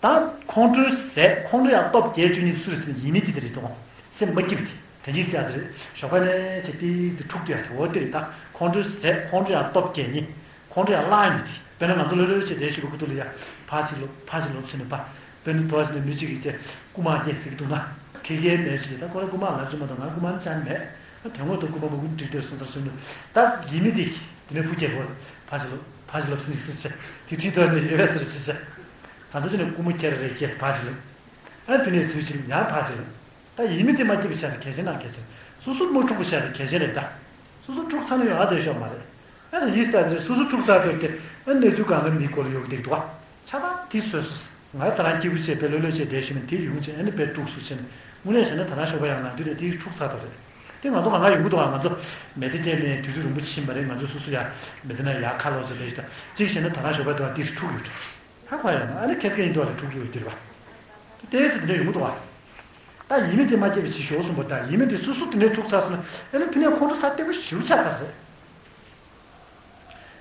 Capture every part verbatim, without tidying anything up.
ད་ཁོང་ཁྲོའི་ཟས་ཁོང་ཁྲོ་ཡང་སྟོབས་རྒྱས་བཅུག་མཁན་སུ་རེད་ཟེར་ན་ཡིད་མི་བདེ་དེ་རེད་དོ། སེམས་མ་སྐྱིད་པ་དེ། དེ་འཇིགས་སེ་ཡ་དེ་རེད། ཞོགས་པ་ནས་བྱས་ཏེ་དེ་འཁྲུག་དེ་ཡ་དེ་འོ་དེ་རེད། ད་ཁོང་ཁྲོའི་ཟས་ཁོང་ཁྲོ་ཡང་སྟོབས་རྒྱས་མཁན། ཁོང་ཁྲོ་ཡང་བརླག་མཁན་དེ། དཔེར་ན་ང་ཚོ་ལྷོད་ལྷོད་བྱས་བསྡད་ཤོག་པ་ཁུ་ཐུག་ལ་ཡ་ཕར་ཅིག་ལོག་ཕར་ཅིག་ལོག་བྱས་ནས་པ། དཔེར་ན་དོ་བ་ཅིག་ལ་མི་གཅིག་གིས་ཅེ་རྐུ་མ་རྒྱག་ཟེར་གྱི་འདུག་ན། ཁེ་ཁེ་མེད་ཅིག་རེད། ད་ཁོ་རང་རྐུ་མ་ལབ་ཀྱི་མ་གཏོགས་ང་རྐུ་མ་ནི་ཅང་མེད། ད་དོན་དངོས་ཐོག་རྐུ་མ་མ་རྐུ་འགྲིག་དེར་སོང་ཚར་ཕྱིན་འདུག་ད་ཡིད་མི་བདེ་གི་དེ་ནས་ཕུ་སྐྱེ་བོ། ཕར་ཅིག་ལོག་ཕར་ཅིག་ལོག་ཟེར་གྱི་ཟེར་བྱས་དེ་དུས་དོ་ནས་ཡོད་པས་ཟེར་བྱས་བྱས། གང་ཚ་ཅི་ནས་རྐུ་མ་ཁྱེར་རེ་སྐྱེས་ཕར་ཅིག་ལོག་ཨ་ཕི་ནས་ཚུལ་ཕྱིན་ཡང་ཕར་ཕྱིན། ད་ཡིད་མི་བདེ་མ་སྐྱིད་པ་བྱས་ན་གལ་ཆེན་ནང་གལ་ཆེན། སོ་སོ་མ་འཁྲུག་པ་བྱས་ན་གལ་ཆེན་རེད་ད། སོ་སོ་འཁྲུག་ཚར་ན་ཡོང་ཨ་བསྡད་ཤོག་མ་རེད། ཨ་ནི་ཡིད་ས་རེད། སོ་སོ་འཁྲུག་ཚར་དུས་དེ་ཨ་གནས་ཚུལ་གང་ག་མིའི་སྐོར་ལ་ཡོང་གི་འདུག་བ། ཆ་ཚང་དེ་བཟོས་སོ། ང་ད་རང་སྐྱིད་པོ་བྱས་པའི་ལྷོད་ལྷོད་བྱས་བསྡད་ཤེས་ན་དེ་ཡོང་བྱས་ཨ་ནི་དཔེ་འཁྲུག་སོ་བྱས་ནས་དངོས་གནས་བྱས་ན་ད་རང་ཞོགས་པ་ཡང་ནང་དུས་དེ་དེ་འཁྲུག་ཚར་དོ་རེད། དེ་ང་ཚོ་གང་ག་ཡོང་གི་འདུག་བ། ང་ཚོ་མེ་མདའ་བསྟན་ནས་དུས་ཚོད་རིང་པོ་ཕྱིན་པ་རེད། ང་ཚོ་སོ་སོ་ཡ་མི་ཚེ་ན་ཡ་ཁ་ལོ་བྱས་བསྡད་ཤེས་ད་གཅིག་བྱས་ན་ད་རང་ཞོགས་པ་དེ་བ་དེ་འཁྲུག་ཡོད་རེད། ཧ་གོ་ཡ་ན་ཨ་ནི་ཁེ་སྐད་ཡིན་དོ་ལ་འཁྲུག་རྒྱུ་ཡོད་དེ་རེད་བ། ཏོག་ཙམ་དེ་འདྲ་ཡོང་གི་འདུག་བ། ད་ཡིད་མི་བདེ་མ་སྐྱིད་པ་བྱེད་ཞོར་གསུངས་པ། ད་ཡིད་མི་བདེ་སོ་སོ་དེ་འདྲའི་འཁྲུག་ཚར་སོང་ན་ཨ་ནི་ཕི་ནས་ཁོང་ཁྲོ་ས་བདེ་པོ་ཞེ་པོ་ཆགས་ཚར་རེད།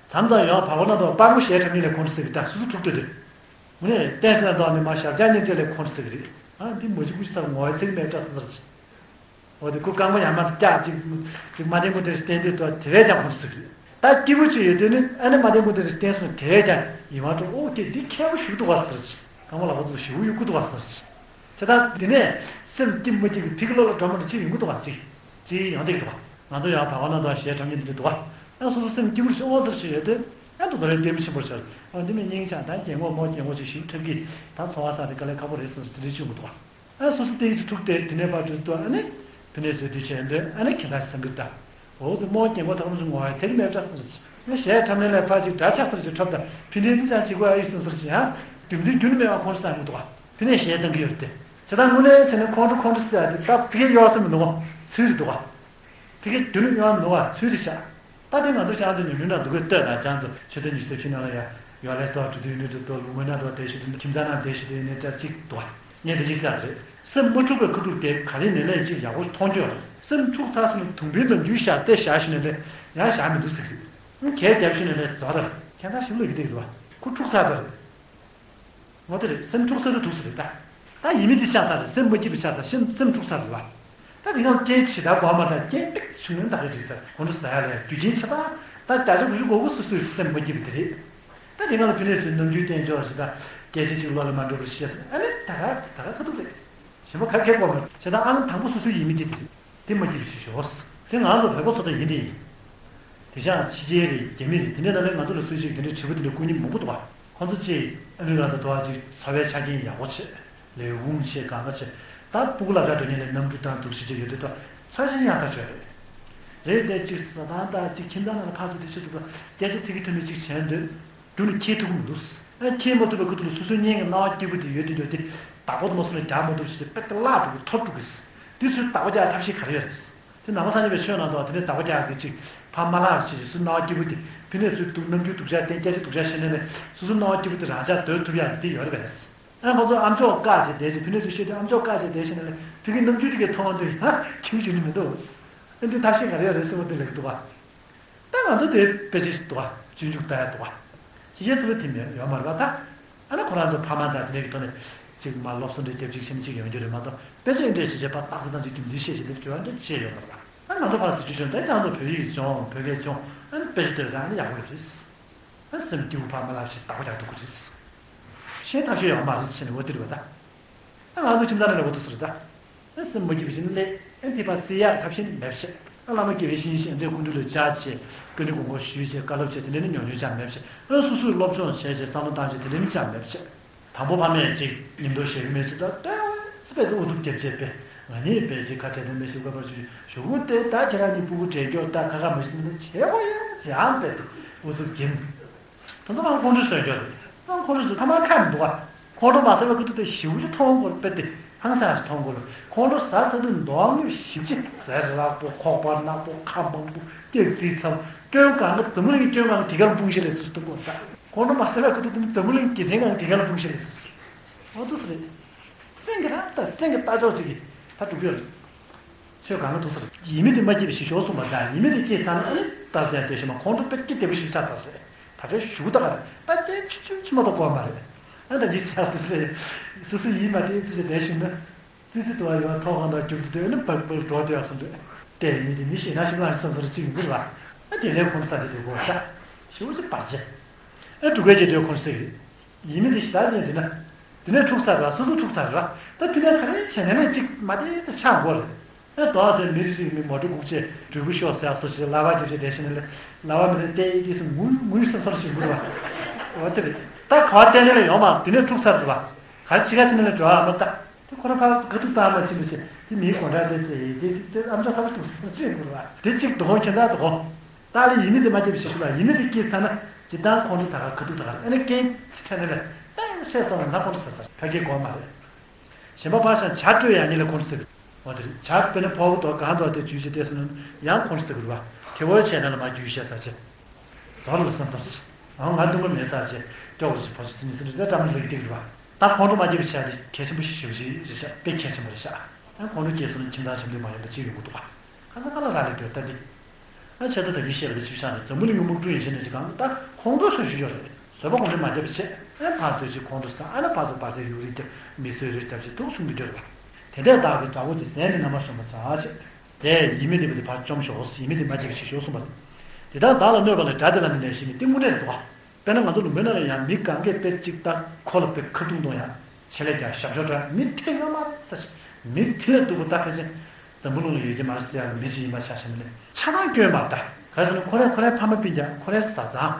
མཚམས་མཚམས་ཡང་བར་བ་ན་དང་སྤྲང་པོ་ཞལ་ཁྲམ་ཉིན་ལས་ཁོང་ཁྲོ་ཟེར་གི་ད་སོ་སོ་འཁྲུག་སྡོད་དུས། དངོས་གནས་བསྟན་སྲིད་ལ་དང་ནི་མ་ཞབས་བཀྱག་ཉིན་བཅས་ལས་ཁོང་ཁྲོ་ཟེར་གི་རེད། ཨ་འདི་མ་བྱེད་ཀུ་ཤི་ཚར་ངོ་བའི་ཚིག་མེད་བཀྲ་སོང་ཚར་ཅི། འོ་དེ་ཁོ་རྐང་པ་ཡར་མར་བཀྱག་ཅིག་ཅིག་མ་བདེ་མོ་དེ་བསྟན་དུས་དོ་དེ་བས་ཀྱང་ཁོང་ཁྲོ་ཟེར་གི་རེད། ད་སྐྱིད་པོ་ཅིག་ཡོད་དུས་ནི་ཨ་ནི་མ་བདེ་མོ་དེ་བསྟན་སོང་དེ་བས་ཀྱང་ཡིད་མ་འཕྲོག་ཨོ་ཀྱེ་འདི་མཁས་པོ་ཞིག་འདུག་བ་ཟེར་ཅི། རྐང་པ་ལག་པ་ཚོ་ཞེ་པོ་ཡོད་ཀྱི་འདུག་བ་ཟེར་ཅི། བྱས་ཙང་དེ་ནས་སེམས་སྐྱིད་མ་སྐྱིད་ཀྱི་ཕི་གི་བློ་ལ་འགྲོ་མ་འགྲོ་ཅིག་ཡོང་གི་འདུག་བ། ཅིག་ཅིག་ཡོང་བསྡད་ཀྱི་འདུག་བ། ང་ཚོ་ཡང་བར་བ་ན་དང་ཞལ་ཁྲམ་ཉིན་དེ་འདྲ་འདུག་བ། ཨ་སོ་སོ་སེམས་སྐྱིད་པོ་ཞིག་ཨོ་ཟེར་ཞིག་ཡོད་དུས་ཨ་འདི་ཚོ་རེ་ལྟད་མོ་ཆེན་པོར་ཤར། ཨ་འདི་མི་སྙིང་རྗེ་ད་རྒན་གོག་མོ་རྒན་གོག་ཅིག་ཞིབ་ཁྲབ་ཀྱིས་ད་འཚོ་བ་བསགས་ཏེ་དཀའ་ལས་ཁག་པོ་རེད་ཟེར་དེ་འདྲ་བྱུང་གི་འདུག་བ། ཨ་སོ་སོ་དེ་ཡིས་ཐུག་སྟེ་དེ་ནས་ཕར་འགྲོ་དུས་ཨ་ནི་ཕི་ནས་བཟོས་དུས་བྱས་འདོད་ཨ་ནི་ཁྱེད་ལ་བསམ་གི་ད། འོ་དེ་མོ་རྒན་གོག་ད་ཁོང་ཚོ་ངོ་བའི་ཚེགས་མེད་འདྲ་སོང་ཟེར་ཅི། ཞལ་ཁྲམ་ལེན་ལས་ཕར་ཅིག་འདྲ་ཆགས་ཚར་ཅིག་ཁྲབ་ད་ཕི་ནས་མི་ཅང་བྱེད་དགོས་ཨ་ཡིས་སོང་ཟེར་ཅི། ཡང་རྒྱུ་མཚན་རྒྱུ་ནི་མེད་པ་ཁོང་ཚོ་བསམ་གི་འདུག་བ། ཕི་ནས་ཞལ་གཏང་གི་ཡོད་དེ། བྱས་ཙང་དངོས་གནས་བྱས་ན་ཁོང་ཁྲོ་ཁོང་ཁྲོ་ཟེར་ཡ་དེ་ད་ཕི་གའི་གཡོ་ས་མི་འདུག་བ། ཚུལ་རེད་འདུག་བ། ཕི་གའི་རྒྱུ་ནི་གཡོ་མི་འདུག་བ། ཚུལ་རེད་ཤག་ད་དེ་ང་ཚོ་ཅང་ཚོ་ཉུང་ཉུང་འདྲ་འདུག་གི་ལྟོས་ན་ཅང་ཚོ་ཆོས་དོན་ཉི་ཤུ་རྩ་བཞི་ནང་ལ་ཡ་ཡོ་ལེ་ཏོ་ཀྲུ་དུ་ནི་ཏུ་ཏོ་ལུ་མོ་ན་ཏོ་དེ་ཤི་དུ་ཁྱིམ་ཚང་ན་དེ་ཤི་དུ་ནི་ཏ་ཅིག་ཏོ། ངས་དེ་ཅིག་ཟེར་རེད། སེམས་མ་འཁྲུགས་པའི་ཁ་ཐུག་དེ་ག་རེ་ནས་ལས་ཅིག་ཡག་པོ་མཐོང་རྒྱུ་ཡོད་རེད། སེམས་འཁྲུགས་ཚར་སོང་ན་དུང་འབུད་ནམ་རྒྱུན་བཞག་སྟེ་བཞག་ཤི་ནས་ལས་ཡང་བཞག་མི་འདུག་ཟེར་གི་རེད། གས་རྒྱབ་ཤི་ནས་ལས་རྫོགས་རེད། ཁྱད་མཚར་ཞིག་ལོས་ཀྱི་བསྡད་ཀྱི་འདུག་བ། ཁོ་འཁྲུགས་ཚར་ད་རེད། ངོ་དེ་རེད། སེམས་འཁྲུགས་ཚར་དུས་འདུག་ཟེར་རེད་ད། ད་ཡིད་མི་བདེ་ཆགས་ཚར་རེད། སེམས་མ་སྐྱིད་པ་ཆགས་ཚར། སེམས་སེམས་འཁྲུགས་ཚར་རེད་བ། ད་དེ་སྒང་རྐྱེན་ཇི་ལྟར་གོ་བ་མ་ལྟར་རྐྱེན་ཏིག་ཙམ་བྱུང་ན་ད་ག་འགྲིག་ཟེར། ཁོང་ཁྲོ་ཟ་ཡ་ལ་རྒྱུ་རྐྱེན་ཆེ་ད། ད་བརྒྱ་ཆ་དགུ་བཅུ་གོ་དགུ་སོ་སོའི་སེམས་མ་སྐྱིད་པ་དེ་རེད། ད་དེ་སྒང་ལ་ཕི་ནས་ཚུར་ནམ་རྒྱུན་བསྟན་འཇོག་ཞིག་ད་སྐད་ཆ་གཅིག་བློ་ལ་མ་འགྲོ་བར་བཤད་ཟེར་ཨ་ནི་ད་ག་ད་ག་ཁ་ཐུག་རེད། གཞན་པ་ག་གེ་གོ་མ་རེད། བྱས་ཙང་ཨ་ནི་དང་པོ་སོ་སོའི་ཡིད་མི་བདེ་དེ་རེད། དེ་མ་སྐྱིད་པ་ཞིག་ཤོག་དེ་ང་ཚོ་བོད་པ་ཚོ་ད་ཡིན་དེ་ཡིན། དེ་བཞིན་ཕྱི་རྒྱལ་རེད། རྒྱ་མི་རེད། དེ་འདྲའི་ནང་ལ་ང་ཚོ་ལ་སུ་ཞིག་དེ་འདྲའི་དྲི་བ་དེ་འདྲ་བསྐུར་མཁན་མང་པོ་འདུག་བ། ཁོང་ཚོ་ཅིག་ཨ་མི་རི་ཀ་དང་དུ་བ་ཅིག་འཚོ་བའི་ཆ་རྐྱེན་ཡག་པོ་བྱེད། ལས་ཁུངས་བྱེད། གང་ག་བྱེད། ད་སྤུ་གུ་ལ་ར་འགྲོ་མཁན་ལ་གནམ་གྲུ་དང་འདུག་ཞིག་ཅིག་ཡོད་དུས་ད་འཚོ་ཞིང་ཡང་ཐག་ཆོད་རེད། རེད་དེ་ཅིག་ཟ་ཐང་དང་ཅིག་ཁྱིམ་ཚང་ནང་ལ་ཕར་ཚུར་དེ་ཆེད་དུ་ད་སྐད་ཆ་ཚིག་གི་མཐུན་མི་ཅིག་བྱས་འདོད། རྒྱུ་ནི་ཁྱེད་ཐུག་མི་འདུག་ཨ་ཁྱེད་མ་ཐུབ་པའི་ཁུ་ཐུག་ལ་སོ་སོའི་སྙིང་གི་སྣང་བ་སྐྱིད་པོ་དེ་ཡོད་དེ་འདོད་དེ་བདག་པོ་དུ་མ་སོང་ལ་རྒྱག་མ་ཐུབ་ཞིག་དེ་དཔེ་ཀ་ལག་འདུག་གི་ཐོར་འགྲོ་གི། དེ་ཚོའི་བདག་པོ་རྒྱག་ཐབས་ཤེས་ག་རེ་ཡོད་རེད། དེ་ནང་པ་སངས་རྒྱས་པའི་ཆོས་ནང་དུ་དེ་ནས་བདག་པོ་རྒྱག་གི་ཅིག་ཕ་མ་ལགས་ཅིག་སུ་སྣང་བ་སྐྱིད་པོ་དེ་ཕི་ནས་ཚུར་འདུག་ནམ་རྒྱུན་སྡུག་ཅག་བསྟན་སྐད་ཆ་སྡུག་ཅག་བཤད་ནས་ལས་སོ་སོ་སྣང་བ་སྐྱིད་པོ་དེ་རང་ཅག་སྡོད་ཐུབ་ཡག་གི་དེ་ཡོད་རེད་པས། ཨ་ཁོང་ཚོ་ཨམ་ཅོག་བཀག་བྱས་བསྡད་ཅིག་ཕི་ནས་ཚུར་བཤད་དུས་ཨམ་ཅོག་བཀག་བྱས་བསྡད་བྱས་ནས་ལས་ཕི་གི་ནམ་རྒྱུན་དེ་གའི་མཐོང་དུས་ཡང་ཁྱིམ་རྒྱུ་ནི་མི་འདུག་ཨ་འདི་ཐབས་ཤེས་ག་རེ་ཡོད་རེད་ཟེར་བ་དེ་ལེགས་འདུག་བ། ད་ང་ཚོ་དེ་དཔེ་ཆ་ཞིག་འདུག་བ། སྤྱོད་འཇུག་ལྟ་ཡ་འདུག་བ། ཅི་བྱས་ཚུལ་དེ་མེད་ཡོད་མ་རེད་པ་ད། ཨ་ནི་ཁོ་རང་ཚོ་ཕ་མ་དང་དེ་འདྲའི་གི་ཐོག་ནས་ཅིག་མ་སློབ་གསོ་འདྲ་རྒྱབ་ཅིག་བྱས་ནས་ཅིག་ཡོང་རྒྱུ་རེད་མ་གཏོགས་དཔེ་ཆ་འདྲ་ཞིག་བྱས་པ་ཏག་ཏག་ཅིག་རྒྱུ་མཚན་བཤད་ཞིག་འདིར་བྱོས་འདྲ་བཤད་ཡོད་མ་རེད་པ། ཨ་ང་ཚོ་ཕར་ཟེར་རྒྱུ་བྱུང་ད་ང་ཚོ་བོད་ཡིག་སྦྱོང་བོད་སྐད་སྦྱོང་ཨ་ནི་དཔེ་ཆ་ལྟོས་རང་ནི་ཡག་པོ་ཡོད་རེད། ཨ་སེམས་སྐྱིད་པོ་ཕ་མ་ལ་ཞིག་བདག་པོ་རྒྱག་ཐུབ་ཀྱི་རེད། ཤེས་ཐབས་ཤེས་ཡོད་མ་རེད་ཟེར་ནས་འོ་དེ་རེད་པ་ད། ཨ་ང་ཚོ་ཁྱིམ་ཚང་ནང་ལ་འོ་དེ་ཚོ་རེད་ད། ཨ་སེམས་མ་སྐྱིད་པ་ཞིག་ནི་ལས་ཨ་འདི་པ་སེ་ཡག་ཐབས་ཤེས་མེད་པ་བྱས། ཨ་བླ་མ་དགེ་བའི་བཤེས་གཉེན་ཞིག་འདྲའི་སྐུ་མདུན་ལ་བཅར་བྱས་བཀའ་འདྲི་དགོངས་སྐོར་ཞུས་བྱས་བཀའ་སློབ་བྱས་དེ་འདྲའི་ཉོ་ཉོ་ཅང་མེད་པ་བྱས། ཨ་སོ་སོས་སློབ་སྦྱོང་བྱས་བྱས་བསམ་བློ་བཏང་བྱས་དེ་འདྲའི་ནི་ཅང་མེད་པ་བྱས། དང་པོ་ཕ་མས་ཅིག་ཉིན་ཐོ་ཞེ་གི་མེད་ཚུལ་ད་ལྟོས་ཚེ་དཔེ་དེ་ཨུ་ཐུག་རྒྱབ་བྱས་པས་ང་ནི་དཔེ་ཅིག་ཁ་བྲལ་དོན་མེད་ཞིག་བཀའ་པར་ཞུས་ཞུ་གུ་དེ་ད་ཁྱེད་རང་གཉིས་སྤུ་གུ་བྲལ་རྒྱུ་ད་ཁ་ཁ་མ་ཤི་ན་བྱེད་དགོས་ཡ་ཟེར་ཨང་དཔེ་དེ་ཨུ་ཐུག་གིན། ད་ཚོ་ང་ཁོང་ཁྲོ་ཟ་རྒྱུ་རེད། ང་ཁོང་ཁྲོ་ཟ་ཐ་མ་ཁ་མི་འདུག་བ། ཁོང་ཁྲོ་མ་ཟ་བའི་ཁུ་ཐུག་དེ་ཞིབ་ཅིག་མཐོང་དགོས་རེད་དཔེ་དེ་ཧང་སང་ཞིག་མཐོང་དགོས་རེད། ཁོང་ཁྲོ་ཟ་ཚར་དུས་མདོག་ངོས་ཞིབ་ཅིག་ཟས་རགས་པོ་ཁོག་པ་ནག་པོ་ཁ་མང་པོ་སྐྱག་རྫིག་ཚ་པོ་སྐྱོན་གང་ག་འཛམ་བུ་གླིང་གི་སྐྱོན་གང་ག་དེ་ག་ལ་སྤུངས་ཤིག་ལས་ཟེར་གཏོང་དགོས་རེད་ད། ཁོང་ཁྲོ་མ་ཟ་བའི་ཁུ་ཐུག་དེ་ནི་འཛམ་བུ་གླིང་གི་དེ་གང་ག་དེ་ག་ལ་སྤུངས་ཤིག་ལས་ཟེར། འོ་འདུག་སེ་རེད། སེང་གེ་རང་དང་སེང་གེ་ལྟ་ཅོག་ཅིག་གིས་ད་འགྲུབ་ཡོད་རེད། ཆོས་གང་ག་འདུག་སེ་རེད། ཡིད་མི་བདེ་མ་སྐྱིད་པ་ཞིག་ཤོར་སོང་བ་དང་ཡིད་མི་བདེ་སྐྱེས་ཚར་ན་ཨ་ནི་ད་ཟེར་ཡ་དེ་ཞིག་མ་ཁོང་ཁྲོ་དཔེ་སྐྱིད་བདེ་པོ་ཞིག་ཆགས་ཚར་རེད། ད་ལྟའི་ཞུ་ད་ག་རེད་ད་སྐྱེ་ཆུ་ཆུ་ཆུ་མ་གཏོགས་གོ་མ་རེད། ཨ་ད་ཅི་ཟེར་སོ་སོ་སོ་སོ་ཡིད་མ་བདེ་ཙི་ཞིག་བསྡད་བཞིན་ན། ཙི་ཙི་དུ་བ་ཡོད་ཐོག་ཁང་དང་རྒྱུག་དུ་དོན་ནི་བག་བག་འགྲོ་དེ་ཡག་སོང་འདྲ། དེ་ཡིན་དེ་མི་ཤེས་ན་ཤི་ལ་ཤི་སོང་སོང་ཅིག་མི་འགུལ་བ། ཨ་དེ་ལས་ཁོང་ས་ཆ་དེ་གོ་ཤ་ཤི་བོ་ཅིག་བར་ཆད། ཨ་འབྲུག་སྐད་ཀྱི་དོན་ཁོང་སེ་གི་ཡིན་མི་དེ་ཤི་ད་ནས་དེ་ན། དེ་ནས་འཁྲུག་ཚར་ར་སོ་སོ་འཁྲུག་ཚར་ར། ད་དེ་ནས་ག་རེ་བྱས་ནས་ནས་ཅིག་མ་བདེ་ཙི་ཆགས་འགོ་རེད། ཨེ་དོ་དེ་མི་རིགས་མི་མོ་ཊ་སྒུག་བྱས་འགྲུལ་པ་ཤོག་ཟེར་སོ་ཞིག་ལ་བ་རྒྱབ་བྱས་བསྡད་ཤེ་ནས་ལ་བ་མི་རེ་བལྟས་ཡི་དེ་སུ་ངུ་ངུ་སེམས་སོར་ཞིག་འགུལ་བ། འོ་དེ་རེད། ད་ག་བ་བལྟས་ནས་ལ་ཡོང་མ་དེ་ནས་འཁྲུག་ཚར་འདུག་བ། ག་རེ་བྱེད་ག་བྱེད་ནས་ལ་འགྲོ་བ་མ་ལྟ། དེ་ཁོ་ར་ཕར་དགའ་སྡུག་བཏང་མ་ཕྱིན་པ་ཞིག་དེ་མིའི་དགོང་དག་དེ་ཚེ་ཡི་དེ་སི་དེ་ཨམ་ཅོག་ཚ་བ་ཐུག་སོང་ཞིག་འགུལ་བ། དེ་གཅིག་དོ་ཁྱེད་ད་དོ། ད་ལ་ཡིན་མི་དེ་མ་སྐྱེས་པ་ཞིག་ཞུ་ལ་ཡིན་མི་དེ་སྐྱེས་ཚར་ན་ཇི་ལྟར་ཁོང་ཁྲོ་ད་ག་དགའ་སྡུག་ད་ག་ཨ་ནི་རྐྱེན་ཅི་ཕྲད་ནས་ལ་ད་ཡང་བཤད་སོང་ལ་ཁོང་ཁྲོ་ཟ་ཟ་ཕ་གིའི་སྒོ་མ་རེད། གཞན་པ་ཕར་བཞག་ཇ་སྤྲོད་ཡག་ཉིད་ལ་ཁོང་ཁྲོ་ཟེར། འོ་དེ་རེད། ཇ་དཔེར་ན་ཕོ་བོ་དོ་གང་དོ་དེ་ཇུས་བྱེད་བལྟས་སོང་ན་ཡང་ཁོང་ཁྲོ་ཟེར་གི་རེད་བ། དེ་བོ་བྱས་ན་ལ་མ་རྒྱུས་བཤད་ས་ཆེ། ཟོར་ལ་བསམ་བསམ་ཟེར། ཨང་ང་སྡུག་མ་མེད་ས་ཆེ། སྐྱོ་བོ་ཞིག་ཕོ་ཞིག་སི་ནི་སི་ནི་དེ་ཏྲ་མ་ལུག་སྟེགས་རེད་བ། ད་ཁོང་ཁྲོ་མ་སྐྱེས་པ་བྱས་ཏེ་གལ་ཆེན་པོ་ཞིག་ཞེ་པོ་ཞིག་རེད་ཤག་དཔེ་གལ་ཆེན་པོ་རེད་ཤག་ཨ་ཁོང་ཁྲོ་སྐྱེས་སོང་ན་ཁྱིམ་ཚང་ཞབས་འདྲེན་མ་ཡོང་པ་ཅི་ཡོང་གི་འདུག་ག་ཁ་སང་ཁ་ལ་ར་ལས་འདོད་ལྟ་འདི། ཨ་ཆེ་ཚོ་ད་གིན་བཤད་པ་ལ་ཆིབས་ཤག་རེད། འཛམ་བུ་གླིང་གི་དམག་འཁྲུག་ཡིན་ཕྱིན་ནས་ཅི་གང་ད་ཁོང་ཁྲོ་སོགས་ཞུ་ཡོད་རེད། བཟོད་པ་ཁོང་ཁྲོ་མ་བརྒྱབ་པ་བྱས། ཨ་ཕར་ཚུར་ཅིག་ཁོང་ཁྲོ་ཟ། ཨ་ན་ཕར་ཚུར་བར་སེ་ཡུག་རིགས་ཀྱི་མི་གསོད་རིགས་བརྒྱབ་ཅིག་ཐུག་ཆུང་གི་འདོད་རེད་པ། དེ་འདྲས་བདག་གི་དགྲ་བོ་དེ་ཟས་ནི་ན་མ་སོང་བ་ཟ་ཞེས། དེ་ཡིན་མི་དེ་བ་དེ་ཕར་བཅོམ་ཤོག་ཡིན་མི་དེ་མ་བརྒྱབ་པ་ཞིག་ཤོག་གསུངས་པ་རེད། དེ་དག་བདག་ལ་གནོད་པ་ལས་དགྲ་དེ་ལ་ནི་ལས་ཤིག་ནི་གཏིང་དངོས་གནས་རེད་འདུག་ག་དཔེར་ན་ང་ཚོ་ལུང་པའི་ནང་ལ་ཡང་མི་གང་གས་དཔེ་གཅིག་ལྟ་ཁོ་ལ་དཔེ་ཁ་རྡུང་གཏོང་ཡང་ཆེད་ལས་ཀྱང་ཞབས་ཞོར་འདྲ་མི་དེ་ཡོད་མ་རེད་ས་ཞིག་མི་དེ་ལས་སྡུག་པོ་ལྟ་ཕལ་ཆེར་འཛམ་བུ་གླིང་ལ་ཡོད་ཀྱི་མ་རེད་ཟེར་ཡང་མི་གཅིག་ཡིན་པ་ཆ་བཞག་ན་ནི་ཆ་ཚང་སྐྱོན་མ་ལྟ། ག་རེ་ཟེར་ན་ཁོ་རའི་ཁོ་རའི་ཕ་མ་སྤུན་ཀྱག་ཁོ་རའི་བཟའ་ཚང་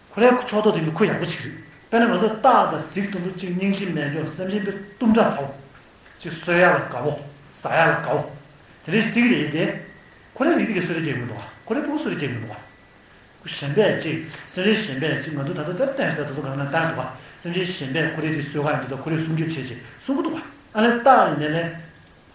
ཁོ་རའི་ཕྱོགས་གཏོགས་དེ་ནི་ཁོ་ཡག་པོ་ཞིག་རེད། དཔེར་ན་ང་ཚོ་སྟག་དང་གཟིག་དེ་ཚོ་གཅིག་སྙིང་རྗེ་མེད་འཇོག་སེམས་ཅན་དཔེ་གཏུམ་དྲག་ཚ་བོ། གཅིག་གསོད་ཡག་ལ་དགའ་བོ། ཟ་ཡག་ལ་དགའ་བོ། དེ་འདྲའི་ཚིག་རེད་དེ། ཁོ་རའི་རིགས་དེ་གས་གསོད་རེས་རྒྱག་མི་འདུག་ག་ཁོ་རའི་ཕྲུ་གུ་གསོད་རེས་རྒྱག་མི་འདུག་ག་ཁོ་གཞན་པས་གཅིག་སེམས་ཅན་གཞན་པས་གཅིག་ང་ཚོ་ད་ལྟ་ལྟར་བསྟན་ཞིག་ད་དུ་གང་ན་བཏང་འདུག་ག་སེམས་ཅན་གཞན་པས་ཁོ་རའི་དེ་གསོད་ག་ཡིན་འདུག་ད་ཁོ་རའི་སྲུང་སྐྱོབ་བྱེད་ཅིག་གསུང་གི་འདུག་ག་ཨ་ནི་སྟག་ཡིན་ནའི་ལས།